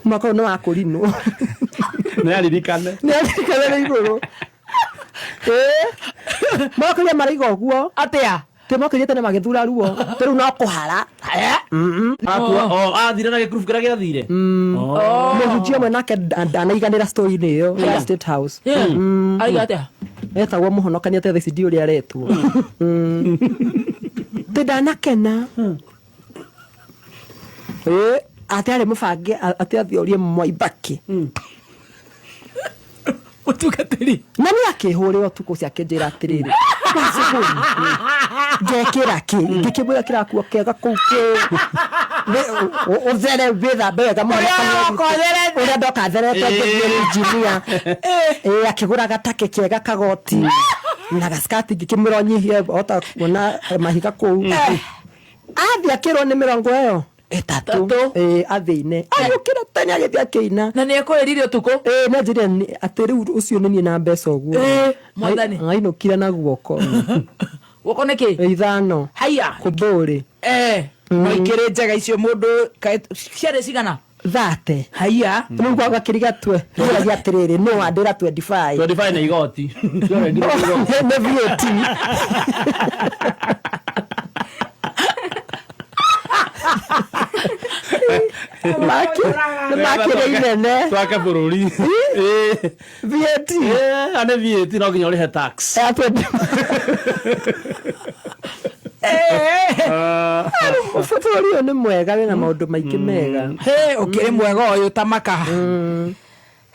Mwaka ũyũ nĩ wa kũrinwo. Nĩ aririkane. Nĩ aririkane nĩ igũrũ. Ĩĩ. Mokĩria maraiga ũguo. Atĩa? Tĩ mokĩrie tene magĩthura ruo. Tĩ rĩu no kũhara. Akua o athire na gĩkurubu kĩrĩa gĩathire. Oh. Mũhunjia ũmwe nake ndanaiganĩra story-inĩ ĩyo ya State House. Aiga atĩa? Etagwo mũhonokania te thaa ici ndiũ ũrĩa aretwo. Tĩ ndanakena. Ĩĩ, atĩ arĩ mũbange atĩ athiĩ orie Mwai Mbaki. Mũtungatĩri. Na nĩ akĩhũrĩra ũtukũ ũcio akĩnjĩra atĩrĩrĩ, Wacũhũri, ngekĩra kĩ? Ngĩkĩmwĩra kĩrakuo kĩega kũu kĩ ũthere wĩthambe wega mũno. Ũrĩa woka ũtherete. Ũrĩa ndoka therete ngĩthiĩ injinia. Ĩĩ, akĩgũra gatake kega kagoti na gaskati ngĩkĩmwĩra ũnyihie hota kuona mahiga kũu. Athiĩ akĩrwo nĩ mĩrongo ĩyo ĩtatũ. Ĩtatũ. Ĩĩ, athĩine. Agĩũkĩra tene agĩthiĩ akĩina. Na nĩ ekũrĩrire ũtukũ. Ĩĩ, nĩ anjĩrire atĩ rĩu ũcio nĩ niĩ na mbeca ũguo. Ĩĩ, mwathani. Ainũkire na guoko. Guoko nĩ kĩ? Ithano. Haiya. Kũmbũrĩ. Eh. No ikĩrĩ njega icio mũndũ ciarĩ cigana? Thate. Haiya. Rĩu gwakĩriga twe. Rĩu atĩrĩrĩ, nũ wandĩra 25? 25 nĩ igoti. Nĩ VAT. Nĩ makĩrĩ inene. Twake bũrũri. VAT. Ĩĩ, nĩ VAT no nginya ũrĩhe tax. Ya 20. Bũrũri ũyũ nĩ mwega wĩna maũndũ maingĩ mega. Hĩ, ũkĩrĩ mwega ũyũ ta maka.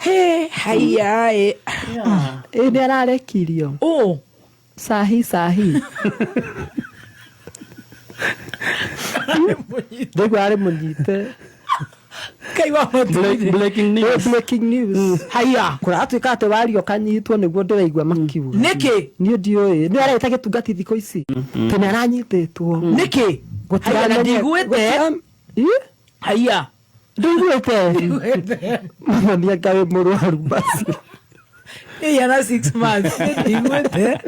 Hĩ, haiya ĩ. Ĩ nĩ ararekirio. Ũ. Sahi sahi. Ndaigua arĩ mũnyite. Ngai wa matu-inĩ. Breaking news. Breaking news. Haiya. Kũratuĩka atĩ waria ũkanyitwo nĩguo ndĩraigua makiuga. Nĩkĩ? Niĩ ndiũĩ. Nĩ areta gĩtungati thikũ ici. Tene aranyitĩtwo. Nĩkĩ? Haiya, na ndiguĩte. Ĩ? Haiya. Ndũiguĩte? Mũthoni anga wĩ mũrwaru basi. Ĩya na 6 months. Ndiguĩte.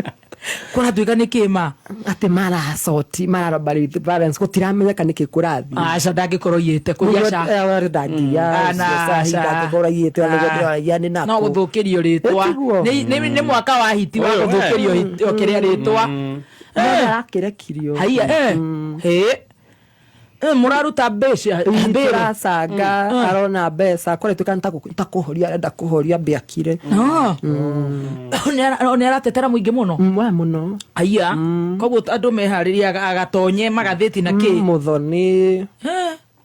Kũratuĩka nĩ kĩma. Atĩ maracoti mararobari with violence gũtiramenyeka nĩkĩ kũrathiĩ. Aca ndangĩkorwo iyĩte kũiya ca. Ndangia Ah, na, aca. ndangĩkorwo aiyĩte Ah. nĩ No nakũ. gũthũkĩrio rĩtwa. Ĩtiguo. Nĩ mwaka wa hiti wa Ũyũ, gũthũkĩrio kĩrĩa rĩtwa. No arakĩrekirio. Haiya eh. Hĩ. Mũraruta mbeca. Mbĩrũ. Tũracanga arona mbeca kũratuĩka nĩ ta kũhoria arenda kũhoria mbĩakire. Nĩ aratetera mũingĩ mũno. Wa mũno. Haiya. Koguo andũ meharĩria agatonye magathĩti na kĩ. Mũthoni.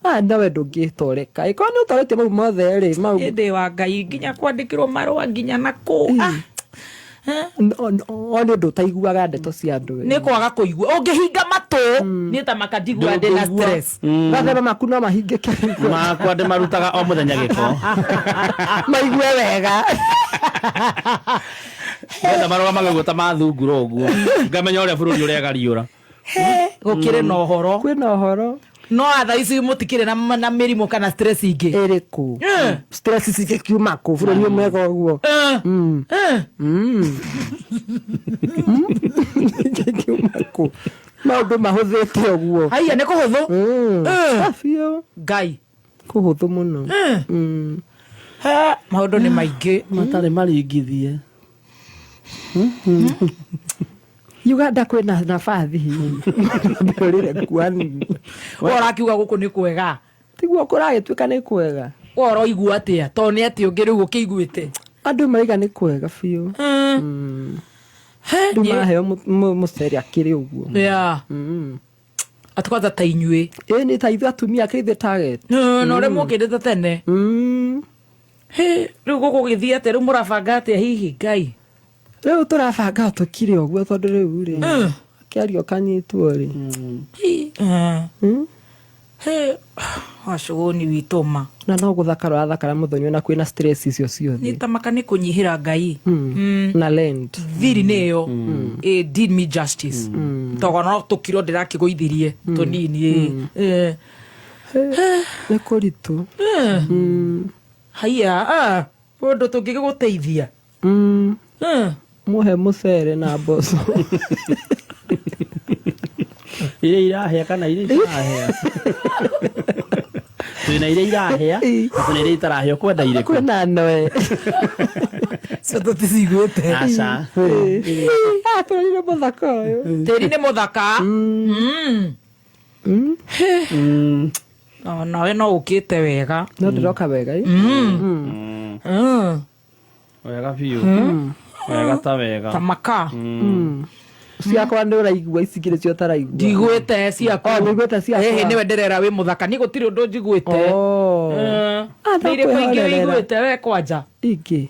Ah, nawe ndũngĩtoreka. Ĩkorwo nĩ ũtoretie mau mothe rĩ, mau Ĩndĩ wa Ngai nginya kwandĩkĩrwo marũa nginya na kũ. Ah. O nĩ ũndũ ũtaiguaga ndeto cia andũ. Nĩ kwaga kũigua. Ũngĩhinga matũ niĩ ta maka ndigua ndĩ na stress. Mathem maku no mahingĩke. Makwa ndĩmarutaga o mũthenya gĩko. Maigue wega. Ndenda marũgamage ũguo ta mathungura ũguo. Ngamenya ũrĩa bũrũri ũregariũra. Gũkĩrĩ na ũhoro. Kwĩna ũhoro. No thaa ici mũtikĩrĩ na mĩrimũ kana stress ingĩ. Ĩrĩkũ? Stress cigĩkiuma kũ bũrũri ũyũ mwega ũguo? Cigĩkiuma kũ? Maũndũ mahũthĩte ũguo. Haiya nĩ kũhũthũ. Biũ. Ngai. Kũhũthũ mũno. Maũndũ nĩ maingĩ. Matarĩ maringithie. Uganda kwĩna nabathi hihi. Ndũrĩre kuani. We ũrakiuga gũkũ nĩ kwega. Tiguo kũragĩtuĩka nĩ kwega. We ũroigua atĩa? Tondũ nĩ atĩa ũngĩ rĩu ũkĩiguĩte? Andũ maraiga nĩ kwega biũ. Andũ maheo mũcere akĩrĩ ũguo. Yeah. Atĩ kwanza ta inyuĩ. Ĩĩ nĩ ta ithuĩ atumia kĩrĩ ithuĩ target. Na ũrĩa mũkĩrĩte tene. Rĩu gũgũgĩthiĩ atĩa? Rĩu mũrabanga atĩa hihi Ngai? Rĩu tũrabanga tũkire ũguo tondũ rĩu rĩ akĩaria ũkanyitwo rĩ. Wacũgũni witũ ma. Na no gũthakara ũrathakara mũthoni ona kwĩna stress icio ciothe. Nĩ tamaka nĩ kũnyihĩra Ngai. Na lend. Thiri nĩ ĩyo. Ĩ did me justice. Togo no tũkiro ndĩrakĩgũithirie tũnini. Nĩ kũritũ. Haiya, ũndũ tũngĩgĩgũteithia. Mũhe mũcere na mboco. Iria irahĩa kana iria itarahĩa. Twĩna iria irahĩa na twĩna iria itarahĩa, ũkwenda irĩkũ? Kwĩna noe. Cio tũticiguĩte. Aca. Ah, bũrũri nĩ mũthaka ũyũ. Tĩri nĩ mũthaka. O, nawe no ũkĩte wega. No ndĩroka wega ĩ. Wega biũ, wega ta wega. Ta maka. Ciakwa nĩ ũraigua, ici ingĩ nĩcio ũtaraigua. Ndigwĩte ciaku. Oh, nĩiguĩte ciakwa. Ĩhĩ, nĩwe ndĩrera wĩ mũthaka, niĩ gũtirĩ ũndũ njiguĩte. Oh. Ah, Nĩ irĩkũ ingĩ ndakwĩhorerera. ũiguĩte we kwanja? Ingĩ.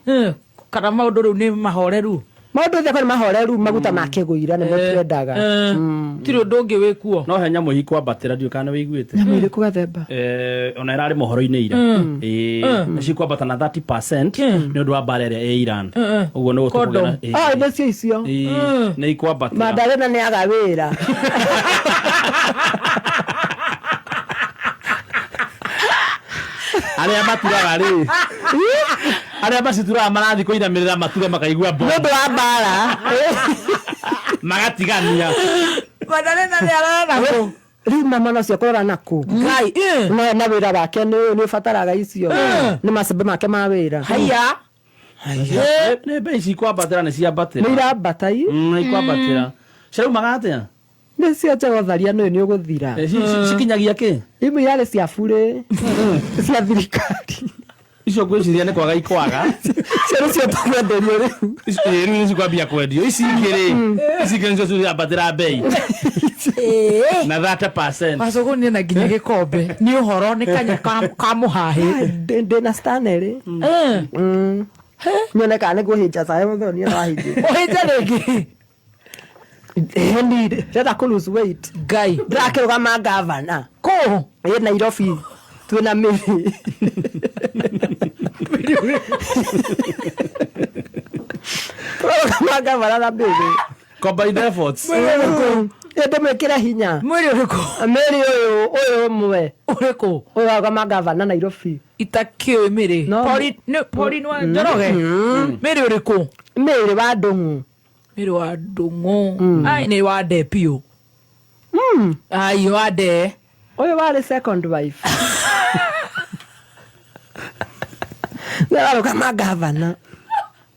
Kana maũndũ rĩu nĩ mahoreru? Maũndũ thekwa nĩ mahoreru, maguta ma kĩgũira nĩmo twendaga. Tirĩ ũndũ ũngĩ wĩkuo. No he nyamũ ikwambatĩra, ndiũĩ kana nĩ wĩiguĩte. Nyamũ irĩkũ, gathemba? Eh, ona ĩrarĩ mohoro-inĩ ira. Ĩĩ, nĩ cikwambata na 30% nĩ ũndũ wa mbara ĩrĩa ĩ Iran, ũguo nĩ Condom. gũtũkũgera. Oh, nĩcio icio. Nĩ ikwambatĩra. Mandarena nĩ aga wĩra. Arĩa maturaga rĩ, arĩa macituraga marathiĩ kũinamĩrĩra mature makaigua Nĩ mbo ũndũ wa mbara. Magatigania. Mandarena nĩ ararora kũ? Rĩu mama no cio kũrora nakũ. Ngai. No na wĩra wake nĩ ũbataraga icio, nĩ macembe make ma wĩra. Haiya. Nĩ mbei cikwambatĩra, nĩ ciambatĩra. Nĩ irambata i. Nĩ ikwambatĩra. Ciraumaga atĩa? Nĩ cio njega, ũtharia nĩ nĩ ũgũthira. Eh, cikinyagia kĩ? Imwe irarĩ cia burĩ cia thirikari. Icio ngwĩciria nĩ kwaga ikwaga. Cio nĩcio tũkwenderio rĩu. Ĩĩ, rĩu nĩ cikwambia kwendio. Ici ingĩ rĩ, ici ingĩ nĩcio cirambatĩra mbei na 30%. Wacũgũnire na nginya gĩkombe nĩ ũhoro nĩ kanya ka mũhahĩ. Ndĩ na Stanley. Nyone kana nĩ ngũhĩnja caĩ mũthoni wahĩnjĩ. Ũhĩnje rĩngĩ? Ĩni ndĩrenda kũ lose weight. Ngai. Ndĩrakĩrũgama gavana. Kũ? Ĩ, Nairobi, twĩna mĩrĩ tũrarũgama gavana na mĩrĩ. Combined efforts. Ndĩmwĩkĩre hinya. Mwĩrĩ ũrĩkũ? Mĩrĩ ũyũ ũmwe. Ũrĩkũ? Ũyũ warũgama gavana Nairobi. Itakĩũĩ mĩrĩ. No. Pauline wa Njoroge, mĩrĩ ũrĩkũ? Mĩrĩ wa Ndũng'ũ. Mĩrĩ wa Ndũng'ũ? Ai, nĩ wa nde biũ. Ai, wa nde. Ũyũ warĩ second wife nĩ ararũgama gavana.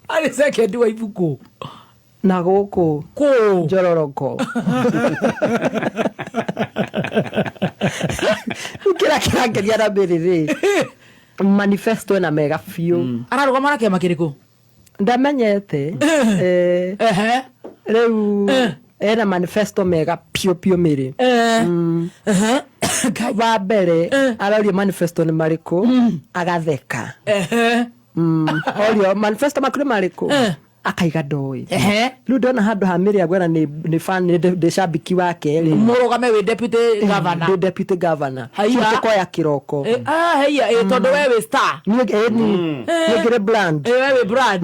Arĩ second wa ibuku? Na gũkũ. Kũ? Njororoko. Kĩrĩa kĩrangeria na mbĩrĩ rĩ, manifesto ĩna mega biũ. Ararũgama na kĩama kĩrĩkũ? Ndamenyete. Eh, rĩu ena manifesto mega piũ piũ mĩrĩ. Ehe. Ngai. Wa mbere arorio manifesto nĩ marĩkũ, agatheka. Orio manifesto maku nĩ marĩkũ, akaiga ndoĩ. Rĩu ndona handũ ha mĩrĩ agwera nĩ fan, nĩ ndĩ cambiki wake rĩ. Mũrũgame wĩ deputy governor? Ndĩ deputy governor. Haiya. Tũkoya kĩroko. Eh, ah, haiya, eh, tondũ we wĩ star. Niĩ ĩni niĩ ngĩrĩ brand. Eh, we wĩ brand.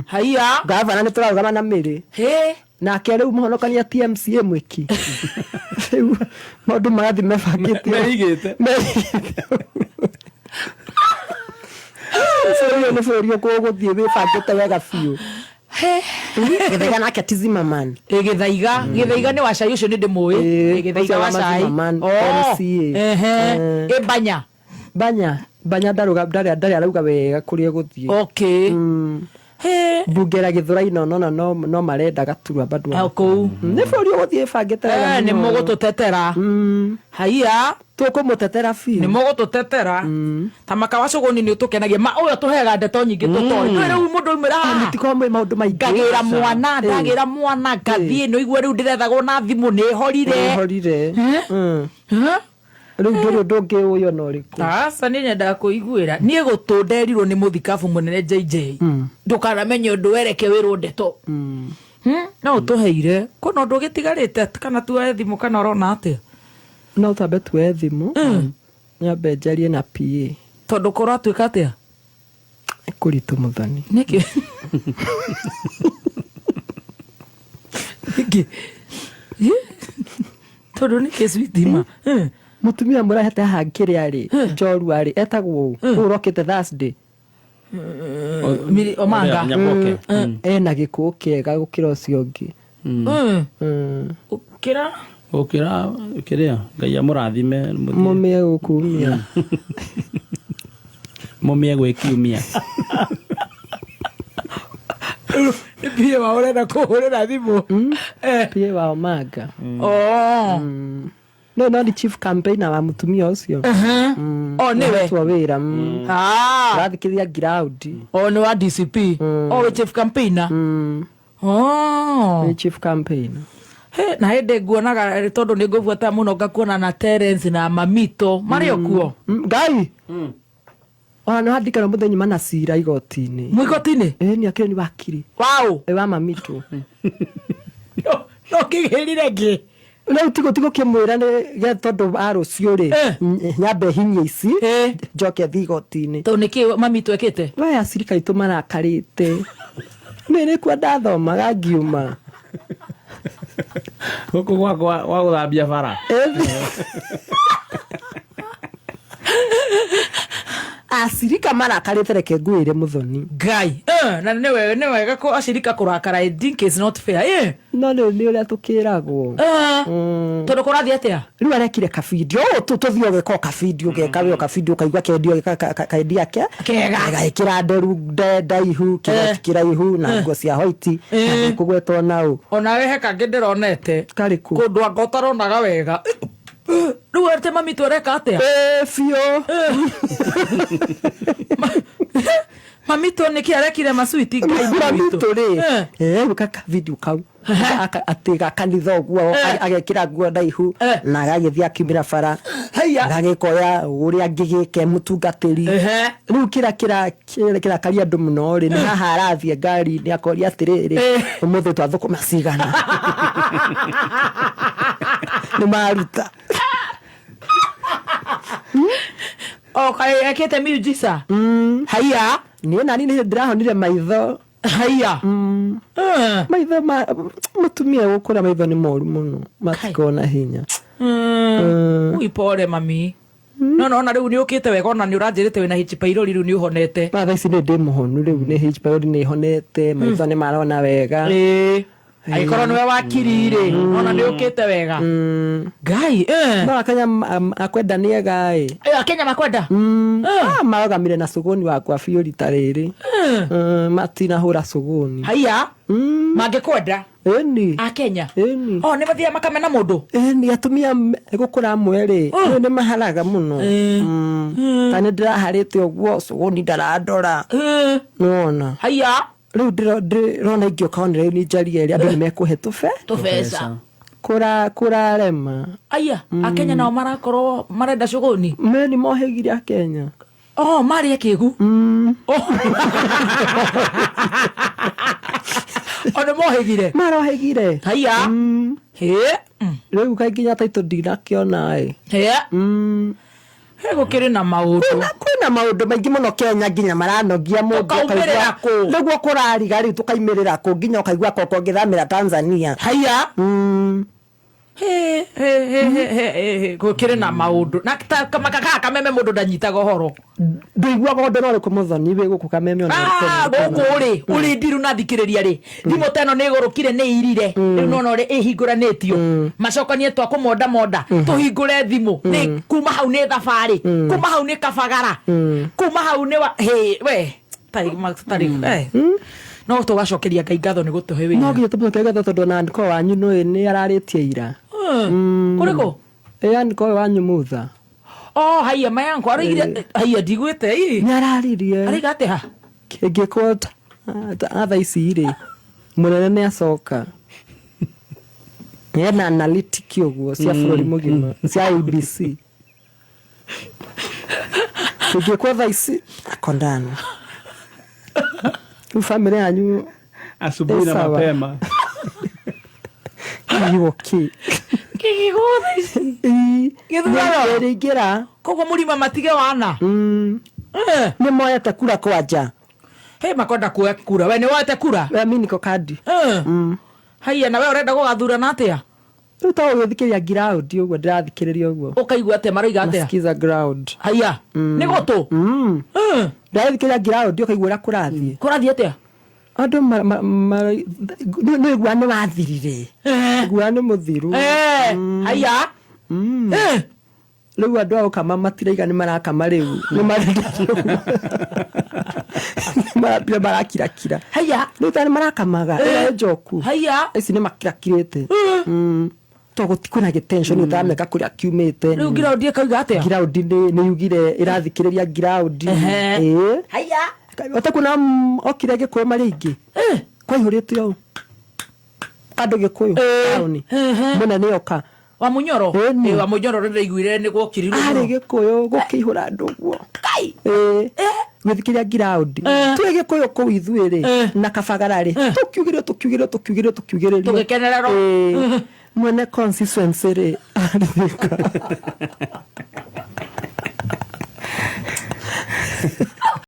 Haiya. Gavana nĩ tũrarũgama na mĩrĩ. Hĩ. Nake rĩu mũhonokania TMCA mwĩki, rĩu maũndũ marathiĩ mebangĩte. Meigĩte. Meigĩte. Bũrũri ũyũ nĩ bũrũri ũgũthiĩ wĩbangĩte wega biũ. Gĩthaiga nake ti Zimmerman. Ĩ, Gĩthaiga, Gĩthaiga nĩ wa cai, ũcio nĩ ndĩmũĩ. Ĩ, Ĩ, Gĩthaiga ũcio wa wa cai. Zimmerman, Oh, MCA. ehe. Ĩ, Banya? Banya ndarũga ndarĩ arauga wega kũrĩa egũthiĩ. Okay. Hĩ. Mbunge ya Gĩthũrai no no no no marenda gaturwa bado. Ah, kũu. Nĩ bũrũri ũgũthiĩ ĩbangĩte wega Eh, nĩ mũno. mũgũtũtetera. Haiya. Tũkũmũtetera Nĩ biũ. mũgũtũtetera. Ta maka wa cũgũni nĩ ũtũkenagia ma ũyũ tũheaga ndeto nyingĩ tũtoĩ. Ndũĩ rĩu mũndũ aumĩra haha. Mũtikorwo mwĩ maũndũ maingĩ. Ngagĩra mwana, ndagĩra mwana ngathiĩ nĩ igua rĩu ndĩrethagwo na thimũ nĩ horire. Horire. Eh? Rĩu ndũrĩ ũndũ ũngĩ ũyũ ona ũrĩkũ. Aca, niĩ nyendaga kũiguĩra niĩ gũtũ nderirwo nĩ mũthikabu mũnene JJ, ndũkanamenye ũndũ wereke wĩrwo ndeto. No ũtũheire kwĩna ũndũ ũgĩtigarĩte kana tuoe thimũ kana ũrona atĩa? No twambe tuoe thimũ, nyambe njarie na PA. Tondũ kũratuĩka atĩa? Kũritũ, mũthoni. Nĩkĩ? Nĩkĩ? Tondũ nĩkĩ sweetie? Mũtumia mũrehete haha kĩrĩa rĩ, njorua rĩ, etagwo ũ ũrokĩte Thursday? Omanga. Nyaboke. Ena gĩkũũ kĩega gũkĩra ũcio ũngĩ. Ũkĩra. Gũkĩra kĩrĩa Ngai amũrathime mũthiĩ- Mũmĩe gũkumia. Mũmĩe gwĩkiumia. Nĩ pie wa ũrenda kũhũrĩra thimũ? Eh. Pie wa Omanga. Oh. No no nĩ chief campaigner wa mũtumia ũcio. Oh, nĩwe. Ahetwo wĩra. Ah. Arathikĩrĩria ground. Oh, nĩ wa DCP. Oh, wĩ chief campaigner. Oh. Nĩ chief campaigner. He, na hĩndĩ nguonaga tondũ nĩ ngũbuata mũno ngakuona na Terence na Mamito marĩ o kuo. Ngai. Ona nĩ handikana mũthenya mana cira igoti-inĩ. Mwigoti-inĩ? Ĩ nĩ akĩrĩ nĩ wakiri. Wow. Ĩ wa Mamito. No kĩgĩrire ngĩ. Rĩu tigo tigo kĩmwĩra nĩ ge tondũ a rũciũ rĩ nyambe hinyie ici njoke thiĩ igoti-inĩ. Tondũ nĩkĩ Mamito ekĩte? We acirika aitũ marakarĩte. Nĩ nĩkuo ndathomaga ngiuma. Gũkũ gwakwa gwa gũthambia bara. Acirika marakarĩte, reke ngwĩre mũthoni. Ngai. Na nĩ wega kũ acirika kũrakara. I think it's not fair. No rĩu nĩ ũrĩa tũkĩragwo. Tondũ kũrathiĩ atĩa? Rĩu arekire kabidio ũũ tũthiĩ ũgeka o kabidio geka we o kabidio ũkaigua kendio kendia ke Kega. Agagĩkĩra nderu ndaihu, kĩgoti kĩraihu na nguo cia hoiti na kũgwetwo nau. Onawe he kangĩ ndĩronete. Karĩkũ? Kũndũ anga ũtaronaga wega. Rĩu atĩ Mamito areka atĩa? Ĩ biũ. Mamito nĩkĩ arekire masuiti Ngai witũ? Mamito rĩ rĩu kaka video kau atĩ ga kanitha ũguo agekĩra nguo ndaihu na agagĩthiĩ akiumĩra bara. Haiya. Agagĩkoya ũrĩa angĩgĩke mũtungatĩri. Rĩu kĩrĩa kĩrakaria andũ mũno rĩ nĩ haha arathiĩ ngari-inĩ akoria atĩrĩrĩ, ũmũthĩ twathũkũma cigana? Nĩ maruta. O kaĩ ekĩte miujiza? Haiya. Niĩ nani nĩ ndĩrahonire maitho. Haiya. Maitho ma mũtumia gũkũra maitho nĩ moru mũno, matikona hinya. Ui, pole mami. No nona rĩu nĩ ũkĩte wega, ona nĩ ũranjĩrĩte wĩna H pylori, rĩu nĩ ũhonete. Ma thaa ici nĩ ndĩ mũhonu rĩu nĩ H pylori nĩ honete, maitho nĩ marona wega. Ĩĩ, angĩkorwo nĩwe wakiri rĩ, nona nĩ ũkĩte wega. Ngai. No akenya akwenda nĩ ega ĩ. Akenya makwenda. Ah, marogamire na cũgũni wakwa biũ rita rĩrĩ. Matinahũra cũgũni. Haiya. Mangĩkwenda. Ĩni. Akenya. Ĩni. Oh, nĩ mathiaga makamena mũndũ. Ĩni, atumia gũkũra amwe rĩ nĩ maharaga mũno. Ta nĩ ndĩraharĩte ũguo cũgũni ndarandora. Nĩwona? Haiya. Rĩu ndĩrona ingĩũka online njarie rĩ, andũ nĩ mekũhe tũbe tũbeca. Kũrarema. Aya Akenya nao marakorwo marenda cũgũni. Me nĩ mohĩgire Akenya. Oh, marĩ akĩgu. Oh, o nĩ mohĩgire. Marohĩgire. Haiya. Hĩ. Rĩu kaĩ nginya taitũ ndinakĩona ĩ. Hĩ. He gũkĩrĩ na maũndũ. Kwĩna maũndũ maingĩ mũno Kenya nginya maranogia mũndũ. Tũkaumĩrĩra kũ? Nĩguo kũrariga rĩu tũkaimĩrĩra kũ nginya ũkaigua koko ngĩthamĩra Tanzania. Haiya. Hĩ, hĩ, hĩ, hĩ, hĩ, hĩ, hĩ. Gũkĩrĩ na maũndũ na kaha Kameme mũndũ ndanyitaga ũhoro. Ndũiguaga ũndũ na ũrĩkũ mũthoni wĩ gũkũ Kameme ona Ah, ũrĩkũ? Gũkũ rĩ ũrĩ ndiru na thikĩrĩria rĩ thimũ ta ĩno nĩ ĩgũrũkire, nĩ irire rĩu nona ũrĩa ĩhingũranĩtio macokanie twa kũmonda monda tũhingũre thimũ nĩ kuma hau nĩ thabarĩ, kuma hau nĩ kabagara, kuma hau nĩ wa hĩ we tarĩ tarĩ no tũgacokeria Ngai ngatho nĩ gũtũhe No wĩra. nginya tũmũcokerie ngatho tondũ ona andĩko wanyu nĩ nĩ ararĩtie ira. Kũrĩkũ? Ĩ andĩko ũyũ wanyu Mutha. Oh, haiya, mayanko araigire haiya ndigwĩte ii. Nĩ araririe. Araiga atĩa? Kĩngĩkwo ta thaa ici rĩ mũnene nĩ acoka ena analytic ũguo cia bũrũri mũgima cia ABC kĩngĩkwo thaa ici akondana rĩu bamĩrĩ yanyu. Asubuhi na Sawa. mapema. Kiugo kĩ Kĩgĩgwo thaa ici. Gĩthurano? Rĩingĩra. Koguo mũrima matige wana. Nĩ moyete kura kwanja. He makwenda kuoya kura, we nĩ woete kura? Mi niko kadi. Haiya, na we ũrenda gũgathurana atĩa? Rĩu to ũgĩthikĩrĩria ground ũguo ndĩrathikĩrĩria ũguo. Ũkaigua atĩa, maroiga atĩa? Nasikiza ground. Haiya, nĩ gũtũ. Ndĩrathikĩrĩria ground ũkaigua ũrĩa kũrathiĩ. Kũrathiĩ atĩa? Andũ nĩ igua nĩ wathirire, igua nĩ mũthiru. Haya. Rĩu andũ a gũkama matiraiga nĩ marakama rĩu, nĩ marenda nĩ marakirakira. Haya. Rĩu ta nĩ marakamaga ĩyo njoku. Haya. Ici nĩ makirakirĩte to gũtikwĩna gĩtension, ũtaramenya kũrĩa kiumĩte. Rĩu ngiraundi ĩkauga atĩa? Ngiraundi nĩ yugire ĩrathikĩrĩria ngiraundi. Ĩĩ. Haya. Ũtakuona okire Gĩkũyũ marĩ aingĩ, kwaihũrĩte ũũ andũ Gĩkũyũ taũni mũnene oka. Wa Munyoro? Ĩni. Wa Munyoro nĩ ndaiguire nĩ gwokirirwo arĩ mũno. Gĩkũyũ gũkĩihũra andũ ũguo. Kai. Ĩĩ, gũthikĩrĩria ngiraundi twĩ Gĩkũyũ kũu ithuĩ rĩ na Kabagara rĩ, tũkiugĩrĩrio tũkiugĩrĩrio tũkiugĩrĩrio tũkiugĩrĩrio. Tũgĩkenererwo. Ĩĩ. Mwene constituency rĩ arĩ Thika.